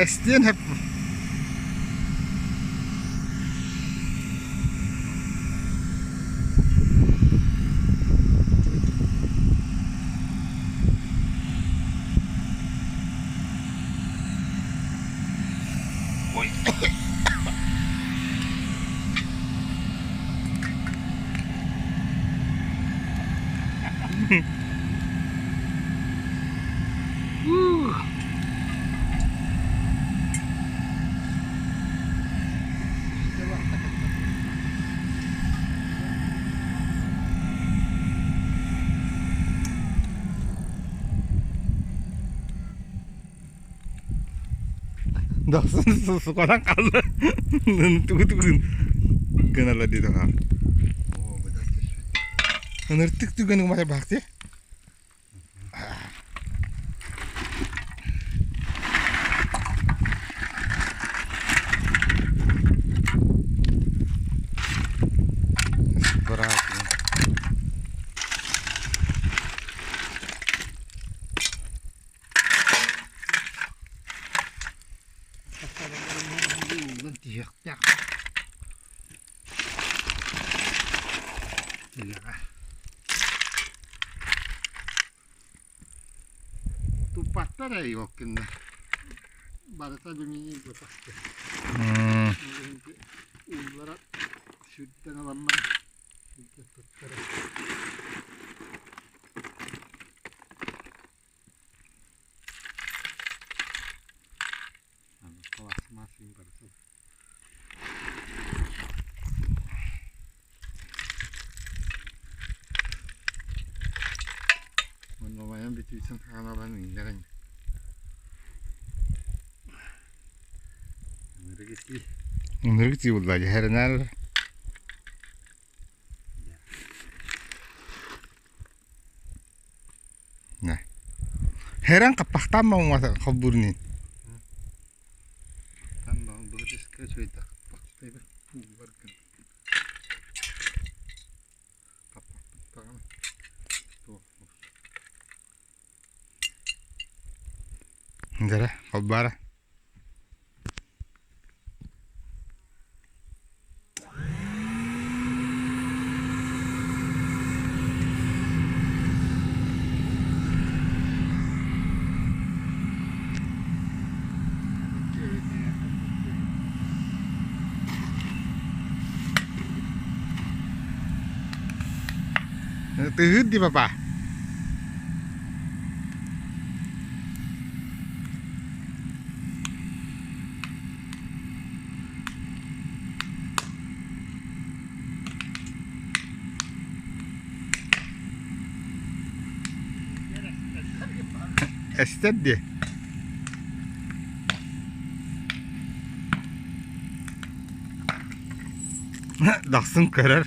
Эстиэн сөп. Ой. Дохсун суканан хаалла. Тугу тугун гыналар диэтэх аа. Ыныртык түгэн умайар баахтыы. Тиһиэхтээх Үлэҕэ Туппаттар ээ ол гынна барыта алюминий буотахтар ууллара сүрдэн ыламмар сиргэ туттара Уонна бүтүүтүн хаалалан иҥнэрин Ынырык итии. Ынырык итии булла дьэһэринээр Хэрэн хаппахтаан баҕа холбуурунин. Дьэрэ, холборо. Тыһыыр дии папа. Эстэр дии. Дахсын көрөр.